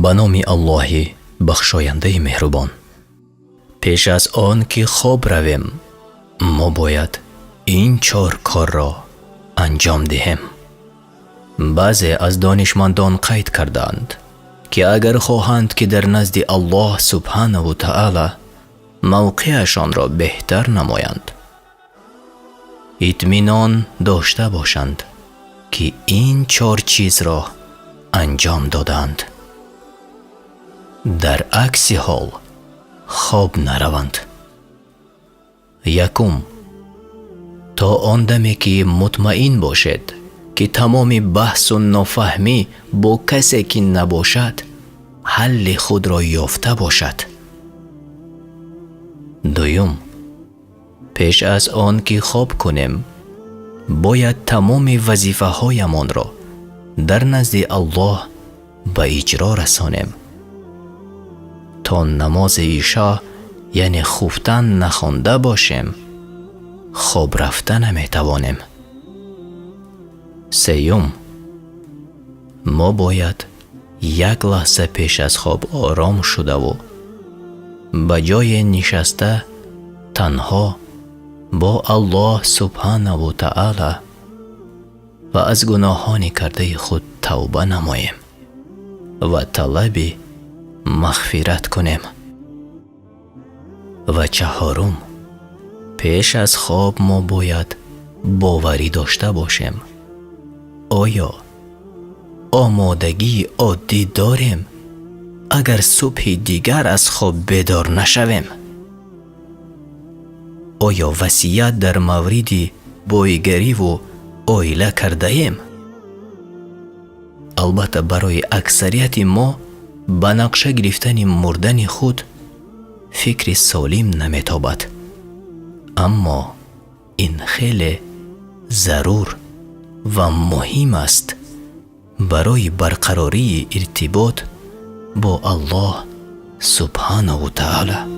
Ба номи Аллоҳи бахшояндаи меҳрубон. Пеш аз он ки хоб равем, мо бояд ин чор корро анҷом диҳем. Баъзе аз донишмандон қайд кардаанд, ки агар хоҳанд, ки дар назди Аллоҳ субҳонаву таъоло мавқеашонро беҳтар намоянд, итминон дошта бошанд, ки ин чор чизро анҷом додаанд. Дар акси ҳол хоб нараванд. Якум, то он даме ки мутмаин бошед, ки тамоми баҳсу нофаҳмӣ бо касе ки набошад, ҳалли худро ёфта бошад. Дуюм, пеш аз он ки хоб кунем, бояд тамоми вазифаҳоямонро дар назди Аллоҳ ба иҷро расонем. То намози ишо, яъне хуфтан, нахонда бошем, хоб рафта наметавонем. Сеюм, мо бояд як лаҳза пеш аз хоб ором шудаву ба ҷое нишаста, танҳо бо Аллоҳ субҳонаву таъоло ва аз гуноҳони кардаи худ тавба намоем ва талаби мағфират кунем. Ва чаҳорум, пеш аз хоб мо бояд боварӣ дошта бошем. Оё омодагии оддӣ дорем, агар субҳи дигар аз хоб бедор нашавем? Оё васият дар мавриди боигариву оила кардаем? Албатта, барои аксарияти мо ба нақша гирифтани мурдани худ фикри солим наметобад, аммо ин хеле зарур ва муҳим аст барои барқарории иртибот бо Аллоҳ субҳонаву таъоло.